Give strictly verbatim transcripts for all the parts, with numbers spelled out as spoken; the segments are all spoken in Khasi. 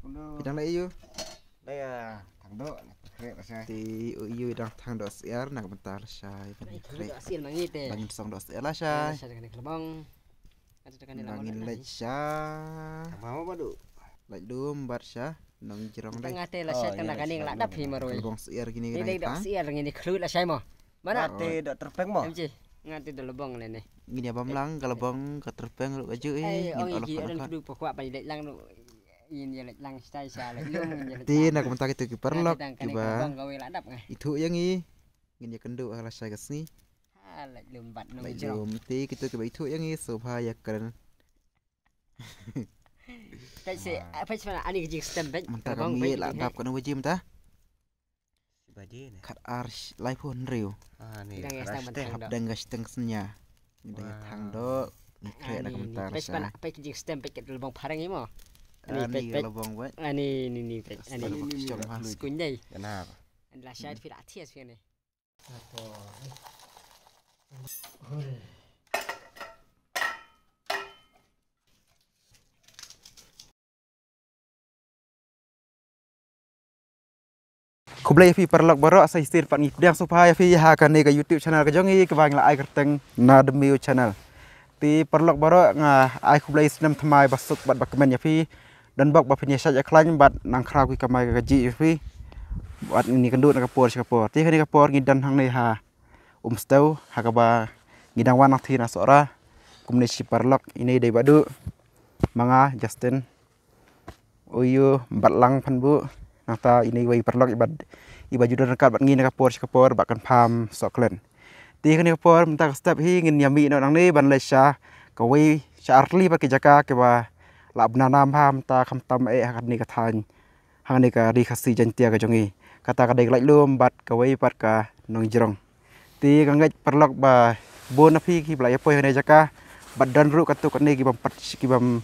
Phi dang leh aiu? Leh, ah, thang doh, khreh lashai. Te u aiu i dang thang doh syiar na ka bynta lashai. Kane khreh. Doh syiar ma ngi te. Ba ngin song doh syiar lashai. Lashai kane ka lbong. Ba ngin leit sha. Thang ma ba du. Leit lum bad sha nongjrong dei. Nga te lashai tang na kane nga la dap hi marwei. Ka lbong syiar kine. Dei dei doh syiar ngin ïa khlud lashai mo. Mana? Nga te doh tyrpeng mo. Em ji. Nga te doh lbong lane. Ngin ïa bam lang ka lbong ka tyrpeng ruh ka ju i. Ngin ong ïa ki ong ki du pakwah ba leit lang ruh. Ngin ïa leit lang stai sha leit lum ngin ïa leit. Te na ka bynta kito ki paralok kiba ithuh ïa ngi. Ngin ïa kynduh ha lashai ka sngi. Ha leit lum bad nongjrong. Leit lum te kito kiba ithuh ïa ngi sngewbha ïa kren. Peit se, peit se ani ka jingstem peit. Mynta ka miet la dap ka nongwei jim ta. Khatar laiphew hynriew. Hap deng ka shteng synñia. Deng ka thang doh. Ni khreh na ka bynta lashai. Peit ka jingstem peit ka lbong phareng i mo. Ani peit peit. Ani ni ni peit. Ani. Skuñ dei. Lashai phi la thias phi ni. Khublei ïa phi paralok baroh, sa shisien pat ngi pdiang sngewbha ïa phi ha kane ka YouTube channel ka jong ngi kaba ngi la ai kyrteng Na Dmiu Channel. Te paralok baroh nga ai khublei snem thymmai ba suk bad ba kmen ïa phi. Don bok ba phin ïa shait ïa khlaiñ bad nang khraw ki kamai kajih ïa phi. Bad ngi kynduh na ka por sha ka por. Te kane ka por ngi don hangne ha Umstew ha kaba ngi dang wan nangthie na Sohra. Kumne shi paralok ine dei ba du ma nga Justin. Uyu Batlang phan bu nangta ine wei paralok iba iba ju don ryngkat bad ngi na ka por sha ka por ba kan pham Sohklen. Te kane ka por mynta ka step hi ngin ïa mih noh nangne ban leit sha kawei sha artylli bad ki jaka kiba la bna nam ha mynta khamtam eh ha kane ka thaiñ. Hangne ka Ri Khasi Jaiñtia ka jong ngi. Kata ka dei ka Laitlum bad kawei pat ka Nongjrong. Te nga ngeit paralok ba bun na phi kiba la ïa poi hangne jaka bad don ruh katto katne kibym pat kibym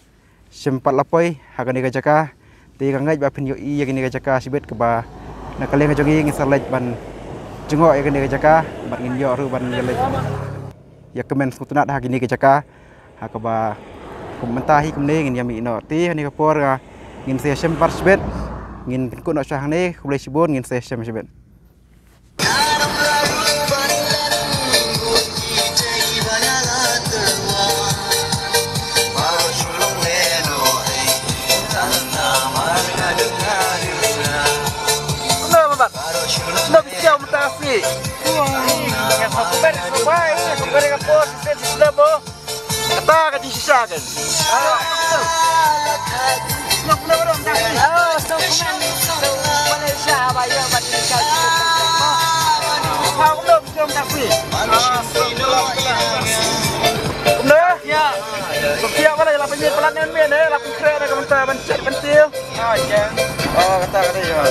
shym pat la poi ha kane ka jaka. Te nga ngeit ba phin ïohi ïa kane ka jaka shibit kaba na ka liang ka jong ngi ngin sa leit ban jngoh ïa kane ka jaka bad ngin ïoh ruh ban ïa leit ïa kmen sngewtynnat ha kane ka jaka. Ha kaba kum mynta hi kumne ngin ïa mih noh. Te ha kane ka por nga ngin sa ïashem pat shibit. Ngin pynkut noh sha hangne, khublei shibun, ngin sa ïashem shibit. Kumno ba bat? Kumno phi siaw mynta ka sngi? Ïa, sa kumne, sa bai, sa kumne ka por, sa kumne, sa kumne. Kata ka jingshisha kan. Kumno? Ïa. Kumno? Ïa, ba la, la pynmih palat ne men, eh, la pynkhreh ne ka mynta ban check ban til. Ah, ïa. Oh, kata ka dei, ïa.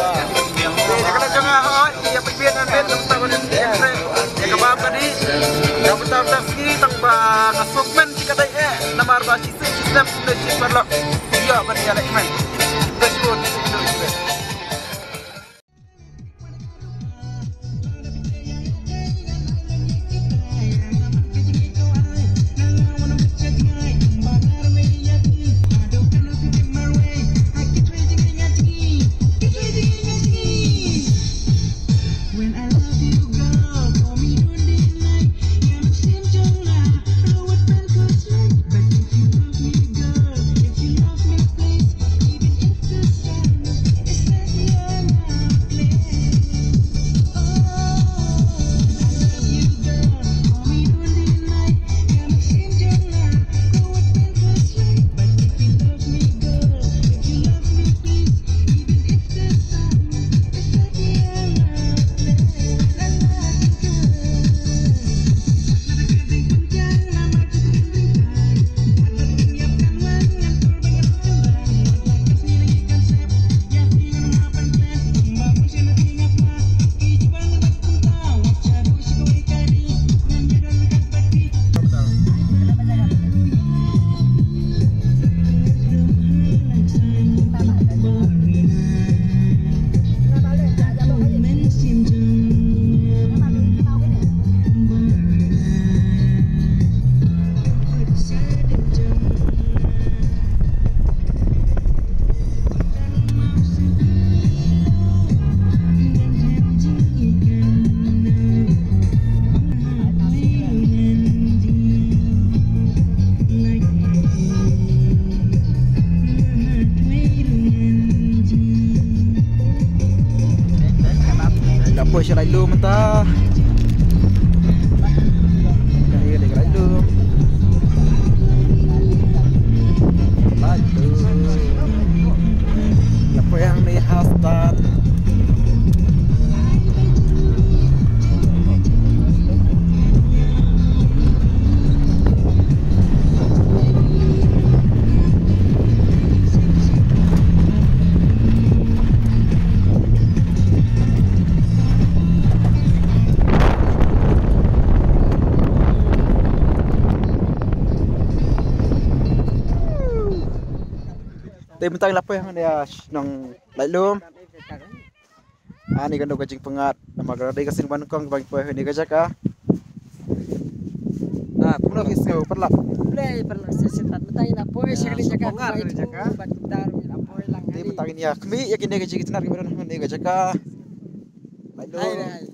Ïa, ka la jong nga, oh, ïa, pynbiang ngan biang ngan tang ngan biang ngan biang. Ïa, ka bam ka dei. Ka mynta ka sngi tang ba nga suk men shi ka dei, eh. Namar ba shi sien shi snem kum dei shi paralok. Ïa, ban ïa leh kmen. Ka shi bun, shi bun, shi bun. Sha Laitlum mynta. Ka dei ka Laitlum. Laitlum. La poi hangne ha stand. Te mynta ngi la poi hangne ha shnong Laitlum. Ani ka dei ka jingpyngngad namar ka dei ka sien ba nyngkong ba ngi poi hangne ka jaka. Ah, kumno ki sngew, paralok? Blei, paralok, shisien pat mynta ngi la poi sha kane ka jaka, kumba ïathuh bad kumta ruh ngi la poi lang. Te mynta ngin ïa khmih ïa kine ki jingïatynnad kiba don hangne ka jaka. Bye, bye.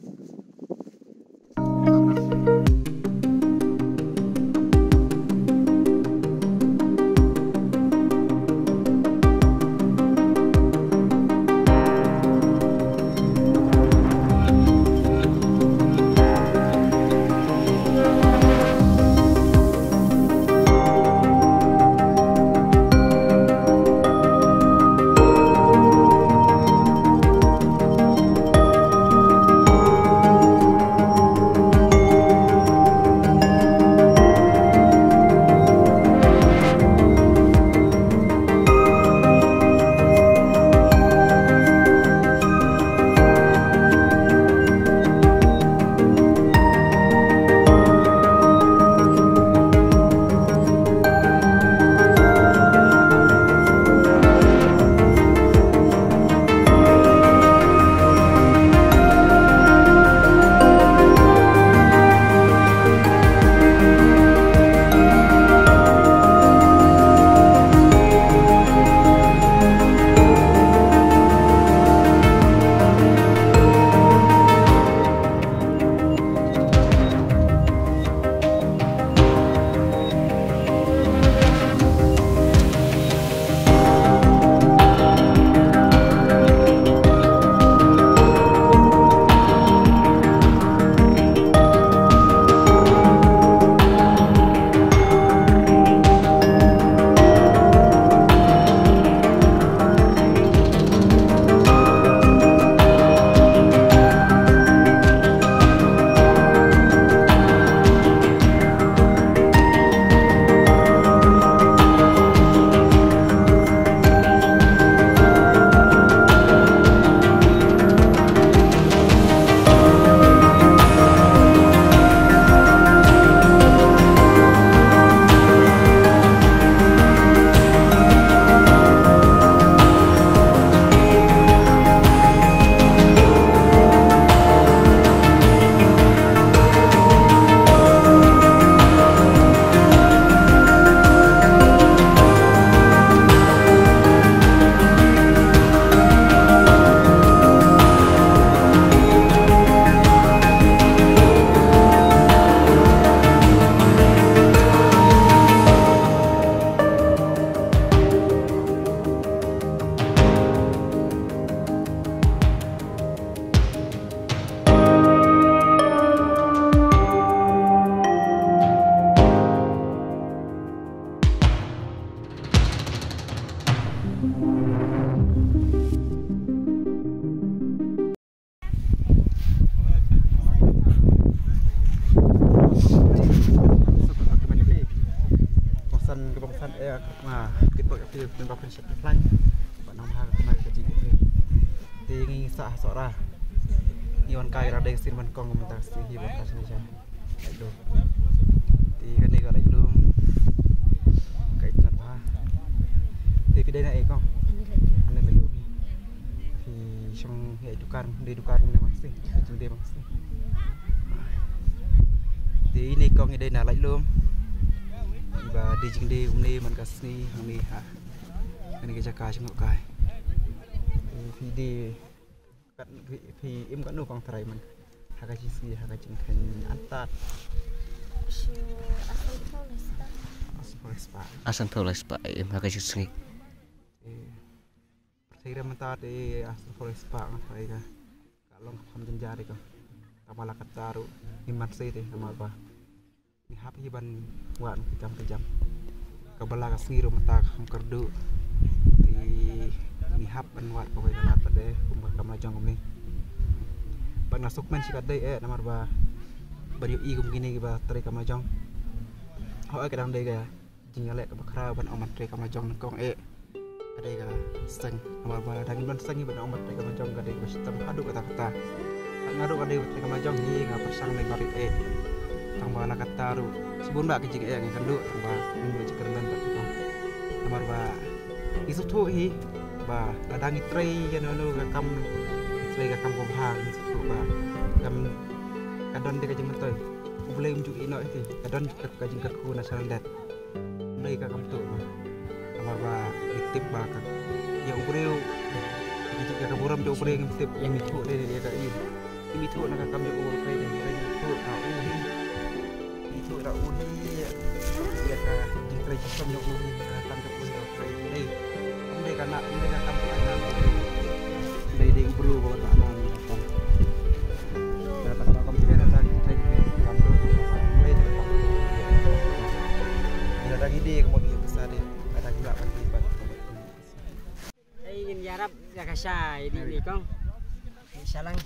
Kongsan ka bangsan eh nga kit bak kit bak kit bak kit bak kit bak nang ha ka mai ka jing. Te ngi sa ha Sohra. Ngi wan kai la dei ka sien ban kong mynta ka sien hi ban ka sien ja. Laitlum. Te kane ka Laitlum. Ka itynnad bha. Te phi dei na ei kong? Ane Laitlum. Phi shong ïa dukan, dei dukan ne bang sih. Phi jingdei bang sih. Te ine kong i dei na Laitlum. Iba dei jingdei kumne man ka sngi hangne ha. Kane ka jaka jngoh kai. Te phi dei Kat phi, phi im katno kong trai man. Ha ka jingsngi, ha ka jingkheiñ antad. Shu, a sanphew lai spah. A sanphew lai spah. A sanphew lai spah im ha ka jingsngi. Eh, pyrthei re mynta te a sanphew lai spah nga trai ka. Ka Long kham jynjar ïa ka. Tang ba la katta ruh ngim banse te namar ba ngi hap hi ban wad ki kam ki jam. Kaba la ka sngi ruh mynta ka kham kyrduh. Te ngi hap ban wad kawei ka lad pat de kum ka kam la jong kumne. Bad nga sngewkmen shi katdei eh namar ba ban ïohi kum kine kiba trei kam la jong. Hooid ka dang dei ka jingïaleh kaba khraw ban ong ban trei kam la jong nyngkong eh. Ka dei ka seng namar ba lada ngim don seng hi ban ong ban trei kam la jong ka dei kaba shitom haduh katta katta. Bad nga ruh ka dei ban trei kam la jong hi nga pyrshang dei barit eh. Tang ba la katta ruh shibun bah ka jingeh nga kynduh tang ba ngim don jingkyrmen bad nyngkong. Namar ba ngi sngewthuh hi ba lada ngi trei ïa no no ka kam, ngi trei ka kam kaba bha ngi sngewthuh ba kam ka don dei ka jingmyntoi. U Blei um ju ïeh noh hi te ka don ka jingkyrkhu na shalyndet. Dei ka kam tuh ma. Namar ba ngi tip ba ka ïa u briew, ngi tip ïa ka burom jong u briew, ngi tip ïa ngi thuh dei dei ïa ka i. Ngi thuh na ka kam jong u briew dei dei ngi thuh na u hi. Ngi thuh na u hi ïa ka jingtrei jingkam jong u hi, ka kam jong u hi. Dei, dei ka na, dei ka kam ka na. Dei dei u briew ba na na. Ngin ïarap ïa ka sha ïa dei ni kong. Sha lang.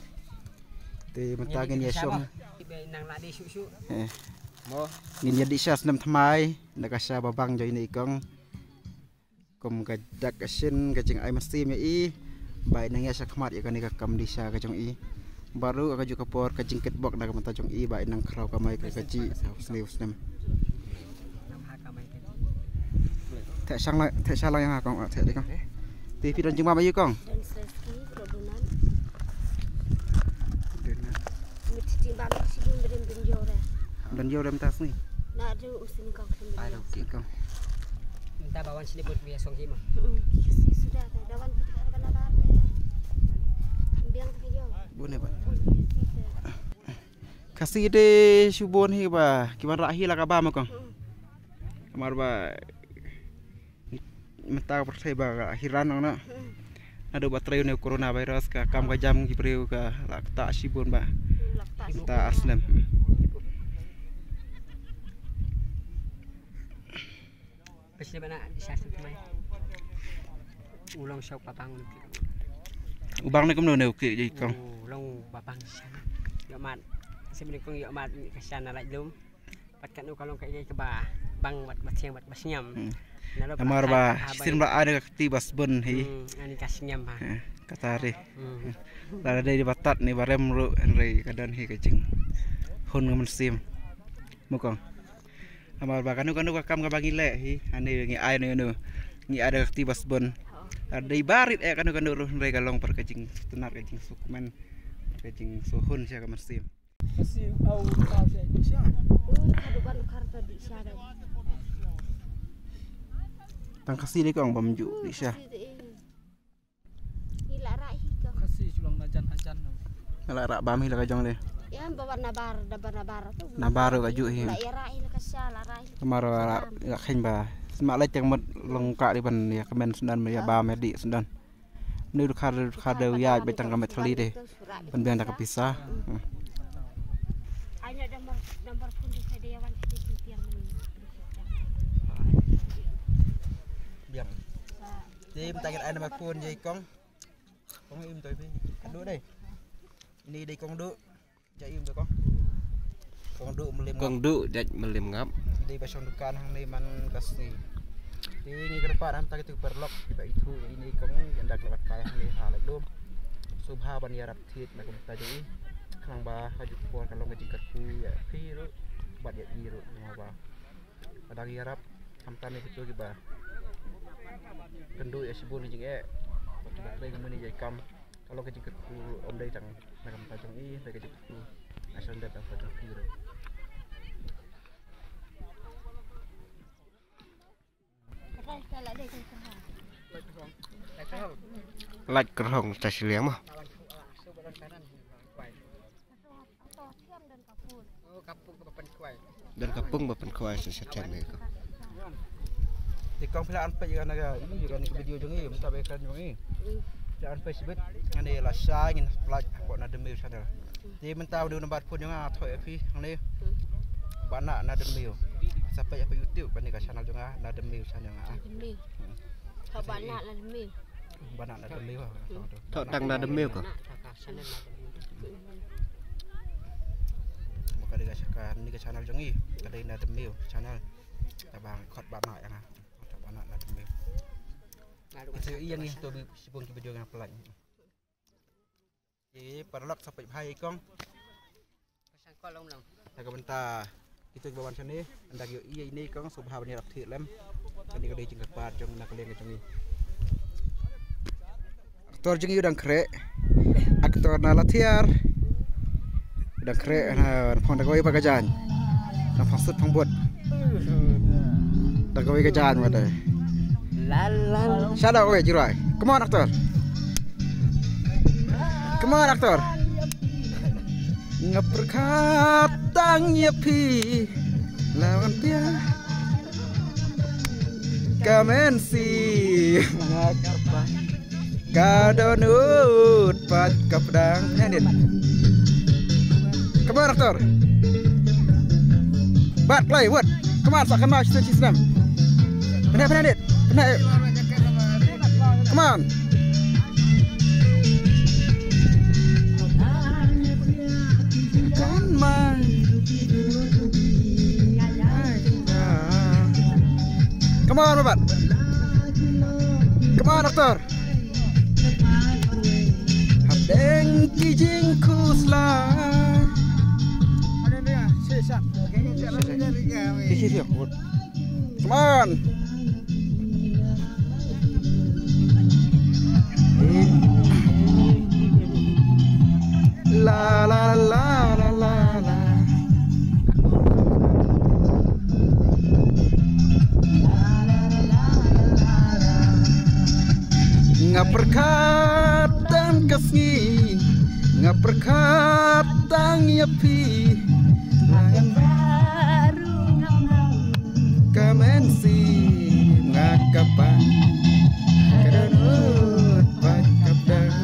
Te mynta ngin ïa shong. Nang la dei shuh shuh. Ngin ïa dih sha snem thymmai na ka sha ba bang jong ine i kong. Kum ka dak ka shin ka jingai mynsiem ïa i ba i nang ïa sha khmat ïa kane ka kam dih sha ka jong i. Baroh ka juh ka por ka jingkitbok na ka bynta jong i ba i nang khraw kamai ka kajih ha u snem u snem. Theh shang lang, theh shang lang ïa nga kong, theh dei kong. Te phi don jingbam aïu kong? Don Seski, Rodunan. Mit jingbam shibun brim brim jore. Don jore mynta sngi. Na du u sini kong. Ai lo ki kong. Mynta ba wan sini bud biasa ki ma. Kasi sudah ka dawan kita ka bana ba. Kambiang ka jong. Bune ba. Kasi de shibun hi ba ki ban rah hi la ka bam kong. Namar ba mynta ka pyrthei ba ka hiran ong na. Naduh ba trei une u coronavirus ka kam ka jam ki briew ka la kata shibun ba. Mynta ar snem. U long shok ba bang. U bang ne kumno ne u ki jai kong. U long ba bang sha. Ïoh mat. Sibni kong ïoh mat ka sha na lait lum. Pat katno ka long ka ïa ka ba bang wat ba thiang wat ba sngem. Namar ba shisien ba ai da ka kti ba sbun hi. Ani ka sngem ba. Kata ri. La dei ba tat ni ba rem ruh hynrei ka don hi ka jing hun nga mynsiem. Mukong. Namar ba kano kano ka kam ka ba ngi leh hi. Ani ngi ai no no. Ngi ai da ka kti ba sbun. La dei barit eh kano kano ruh hynrei ka long par ka jing tynat ka jing sukmen. Ka jing suhun sha ka mynsiem. Kasi au ka se sha. Tang kasi dei kong bam ju dei sha. Kasi shulang na jan hajan no. Nga la rah bam hi la ka jong dei. Ya ba na bar da ba na bar tu. Na bar ka ju hi. La ïa rah hi la ka sha la rah hi. Kamar la rah la khein ba. Sma la teng mat long ka dei ban ïa kmen sundan ïa bam ïa dih sundan. Ni dukha dukha de ya ba tang ka met thali de. Ban biang da ka pisa. Biang. Tim tagin ai number phone jai kong. Kong im toi pi. Adu dai. Ini dai kong du. Jai im tu kong. Kong du melim. Kong du jai melim ngap. Dei ba shong dukan hangne man ka sngi. Te ngi kyrpad hangta kitu ki paralok kiba ithuh ïa ine i kong ïa nda ka la batai hangne ha laitlum. Sngewbha ban ïarap thied na ka bynta jong i. Khnang ba ha juh ka por ka long ka jingkyrkhu ïa phi ruh bad ïa i ruh namar ba ka dang ïarap khamtam ïa kito kiba kynduh ïa shibun ki jingeh bad kiba trei kumne ïa i kam. Ka long ka jingkyrkhu ruh ym dei tang na ka bynta jong i, dei ka jingkyrkhu. Ai shon dep na ka bynta jong phi ruh. Lait kyrhong ta shiliang mo. Don ka pung ba pynkhwai sa sha theng ne ko. Te kong phi la an peit ïa kane ka, ïa kane ka video jong i, mynta ba ïa kane jong i. Jan phi sibit ngane la shai ngin plak ko na demi channel. Te mynta u number phone jong nga thoi phi ngane. Bana na demi. Sa phi apa YouTube bani ka channel jong nga na demi channel nga. Demi. Kau bana na demi. Bana na demi. Thok tang na demi ko. Maka dei ka channel jong i. Ka dei na demi channel. Tabang khot bana ya nga. Thok bana na demi. Ito i yang i to bi sibung ki video nga plak. Ki paralok sa peit bha ïa i kong. Ka bynta kito kiba wan shane ynda ki ïohi ïa ine i kong sngewbha ban ïarap thied lem. Kane ka dei jingkyrpad jong na ka liang ka jong i. Actor jong i u dang khreh. Actor na la thiar. U dang khreh na phong da kawei pat ka jaiñ. Na phong sut phong but. Da kawei ka jaiñ ma dei. Lal lal. Shadow kawei jirai. Come on actor. Come on actor. Nga pyrkhat tang ïa phi. Lawan pia. Ka mensi. Nga kyrpad. Ka dohnud pat ka pdang. Pynhiar net. Come on actor. Bat play word. Come on sa kynmaw shi snem. Pynhiar, pynhiar net. Pynhiar. Come on. Kan man. Come on Robert. Come on actor. Hapdeng ki jingkhuslai. Come on. La la la la la la. Nga pyrkhat tang ka sngi, nga pyrkhat tang ïa phi. Ka mensi nga ka pang, ka dohnud pat ka pdang.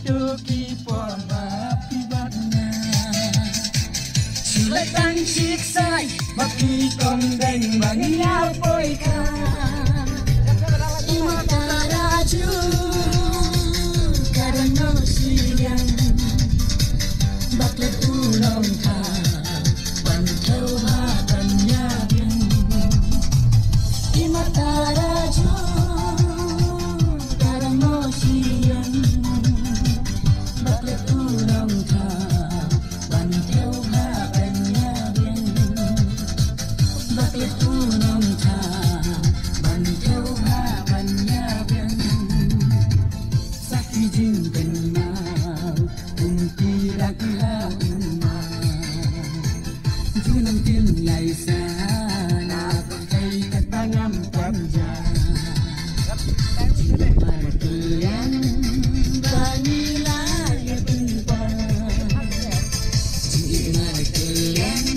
Tu ki por ba phi bat nga. Shu leit tang shi ksai ba phi kong deng ba ngi ïa poi kha. I Mata Raju ka dang noh shiliang. Ba klet u nongthaw ban thew ha ban ïa biang. I Mata Raju ka dang noh shiliang. Ba klet u nongthaw ban thew ha ban ïa biang. Ba klet u nongthaw ban thew ha ban ïa biang. Sa ki jingkynmaw kum ki rak ha u ma. Ju nang tin lai sa na kai kat ba ngam panja. Jingmar kylliang ba ngi la ïa pynpaw. Jingmar kylliang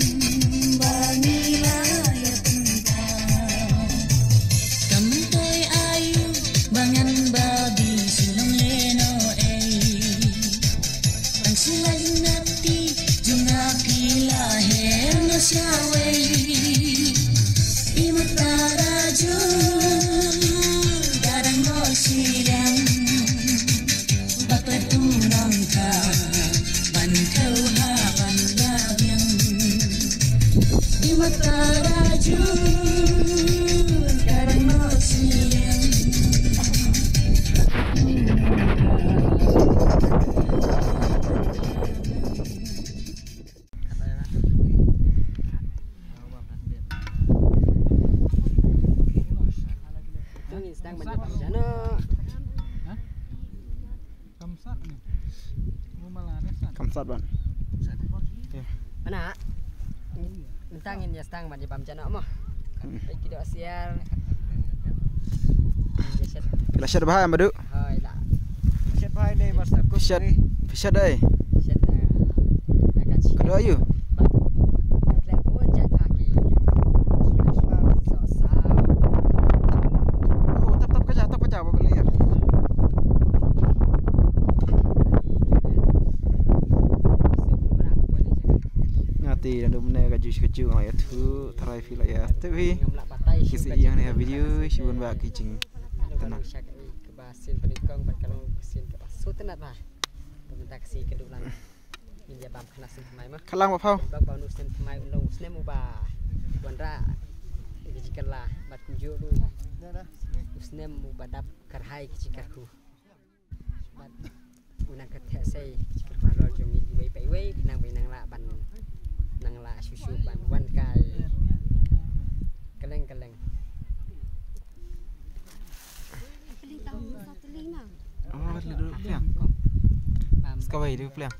ba ngi la ïa pynpaw. Kam toi ayu ba ngan ba bi shu long lehnoh ei. Ban shu lait na ti jong nga phi la her noh shawei. I Mata Raju ka dang noh shiliang. Ba klet u nongthaw ban thew ha ban ïa biang. I Mata Raju ka dang noh shiliang. Kamsat ban. Mana? Mynta ngin ïa sdang ban ïa bam jana mo. Hmm. Ai ki doh siar. Ïa shet. Phi la shet bha em Badu? Hoi la. Shet bha dei, Master Cook. Shet. Phi shet dei? Shet, eh, ïa ka chi. Ka doh ayu? Ka tlem bun jait bha ki. Soh saw. Oh, tap, tap ka ja, tap ka ja, ba beli ya. Nga te dang dum ne ka ju shi ka ju nga ïa thu tharai phi la ïa te phi. Ki sa ïa ne video shi bun ba ki jing. Tena. Ba sien pynïkong bad ka long sien kaba sut tena ba. Ba mynta ka sngi ka duk lang. Ngin ïa bam khynnah sien thymmai ma. Khalang ba phaw. Bad ba u snem thymmai u long u snem uba wanrah ïa ka jingkylla bad kumjuh ruh u snem uba dap kyrhai ka jingkyrkhu. Bad u nang kyrtheh sei ka jingkyrkhu halor jong ngi iwei pa iwei nang ba nang lah ban nang lah shuh shuh ban wan kai. Kylleng kylleng. Oh, le dulu pliang. Sekawai dulu pliang.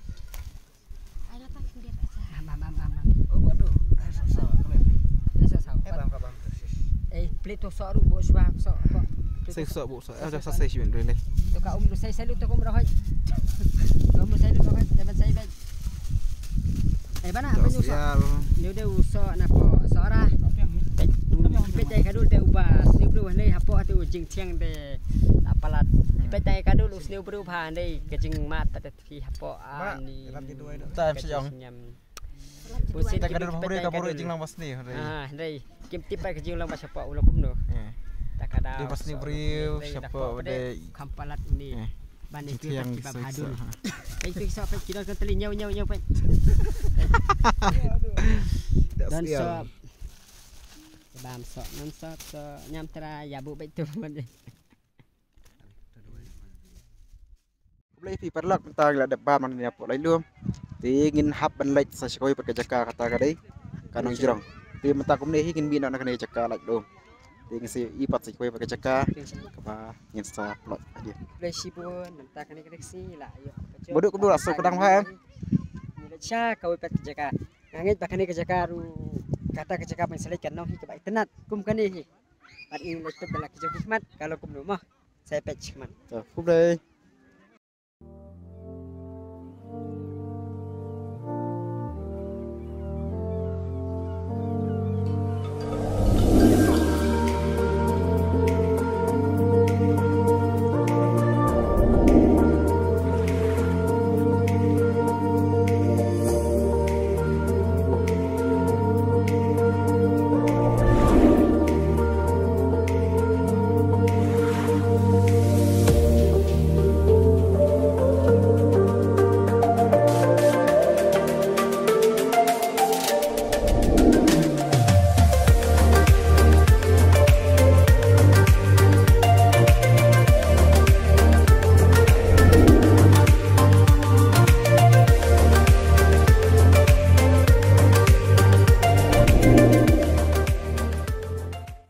Eh, bam, ka bam tu sis. Eh, plit tu sok ruh, bok shuwa, sok, sok. Sai sok, bok sok. Eh, dah selesai sih, Bendro, ni. Tu ka um tu sai selu tu ka um rahoi. Ka um tu sai lu rahoi, jangan sai baik. Eh, bana, apa ni usok? Ni udah usok, napa? Sok arah. Pet, pet jai kadul te uba. Sini bru, ni hapo tu jing tiang de. Apalat. Pet jai kadul, usni bru, ba, ni kejing mat, pada Phi hapoh ani. Time sejong. Pusit kita kadar pemberi ka baru jinglang basni. Ah, hynrei kim tip ka jinglang bas hapoh ulang kumno. Eh. Tak ada. Di basni beri siapa bade. Kampalat ni. Eh. Bani kita tiba hadul. Pek tu sok pek kita kan teli nyau nyau nyau pek. Dan sok. Bam sok non sok sok nyam tera ya bu pek tu. Khublei phi paralok, mynta ngi la dep bam na kane hapoh Laitluam. Te ngin hap ban leit sa sha kawei pat ka jaka, kata ka dei ka Nongjrong. Te mynta kumne hi ngin mih noh na kane ka jaka Laitluam. Te ngin sa ïohi pat sa kawei pat ka jaka kaba ngin sa pynlong. Khublei shibun, mynta kane ka taxi la ïoh. Muduk kumno, la suk ka dang bha em? Ngi leit sha kawei pat ka jaka. Nga ngeit ba kane ka jaka ruh kata ka jaka ban sa leit ka nong hi kaba itynnat kum kane hi. Bad ngin leit peit da la ki jong ki khmat ka long kumno mo. Sa peit shi khmat. To, khublei.